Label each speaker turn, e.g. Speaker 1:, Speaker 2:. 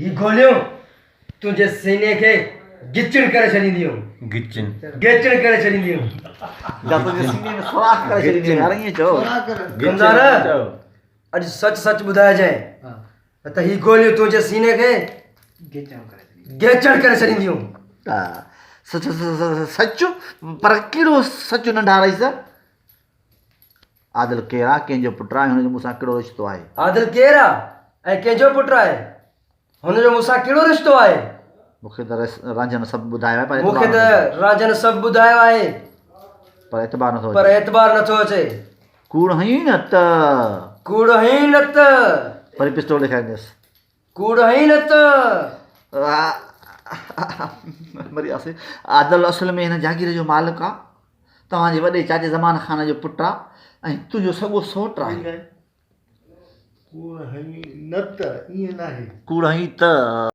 Speaker 1: هي گوليون تنهنجي سيني کي گچڻ ڪري ڇڏينديون.
Speaker 2: گچڻ.
Speaker 1: گچڻ ڪري ڇڏينديون.
Speaker 3: يا تنهنجي سيني ۾ سوراخ ڪري ڇڏينديون يار ائين چئو.
Speaker 1: ڪمدار اڄ سچ سچ ٻڌائجانء نه ته هي گوليون تنهنجي سيني کي گيچڻ ڪري ڇڏينديون.
Speaker 3: سچ سچ پر ڪهڙو سچ ننڍا رئيس؟ عادل ڪير آ، ڪنهن جو پٽ آ ۽ هن جو مون سان ڪهڙو رشتو آهي؟
Speaker 1: عادل ڪير آ ۽ ڪنهن جو پٽ آهي؟ هن جو مون سان ڪهڙو رشتو آهي؟
Speaker 3: مون کي ته رانجهن سڀ ٻڌايو آهي پر
Speaker 1: مون کي ته رانجهن سڀ ٻڌايو آهي.
Speaker 3: پر اعتبار نٿو اچي.
Speaker 1: پر اعتبار نٿو اچي.
Speaker 3: ڪوڙ هنئين نه ته.
Speaker 1: ڪوڙ هنئين نه ته.
Speaker 3: وري پستول ڏيکاريندس.
Speaker 1: ڪوڙ هنئين نه ته.
Speaker 3: مري وياسين. عادل اصل ۾ هن جاگير جو مالڪ آ. توهان جي وڏي چاچي زمان خان جو پٽ آ ۽ تنهنجو سڳو سئوٽ آهي.
Speaker 4: ڪوڙ هنئين نه ته ائين ناهي.
Speaker 3: ڪوڙ هنئين ته.